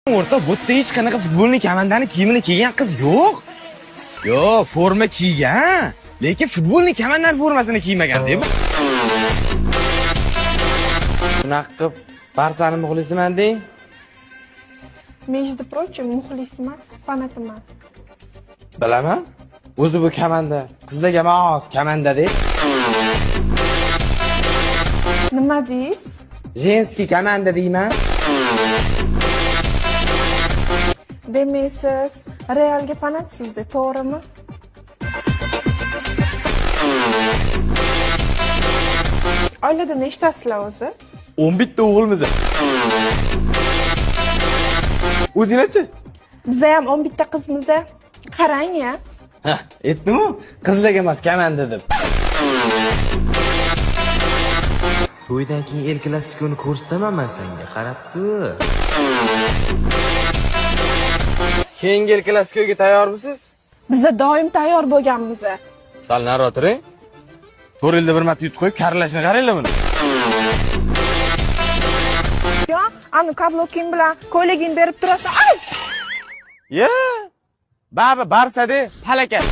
O'rta, bu yerda hech qanaqa futbolni komandani kiyimini kiygan qiz yo'q. Yo'q, forma kiygan, lekin futbolni komandani formasini kiymagan deb. Shunaqa qilib Barsani muxlisiman deng. Между прочим, muxlis emas, fanatiman. Bilaman. O'zi bu komanda qizlarga mos komanda deb. Nima deysiz? Женский komanda deyman. Demak, siz Realga fanatsizda, to'g'rimi? Oilada nechtasizlar o'zi? 11 ta o'g'ilmiz. O'zinglarchi? Biza ham 11 ta qizmiz. Qarang-ya. Ha, aytdim-ku, qizlarga emas komanda deb. To'ydan keyin El Klasikoni ko'rsataman men senga, qarab tur. Keyingi El Klasikoga tayyormisiz? Biza doim tayyor bo'lganmiz. Sal nari o'tiring. 4 yilda bir marta yutib qo'yib, karlashni qaranglar buni. Yo, anu kabloking bilan ko'ylagingni berib turasan. Ay! Ya! Baba Barsa de palakat.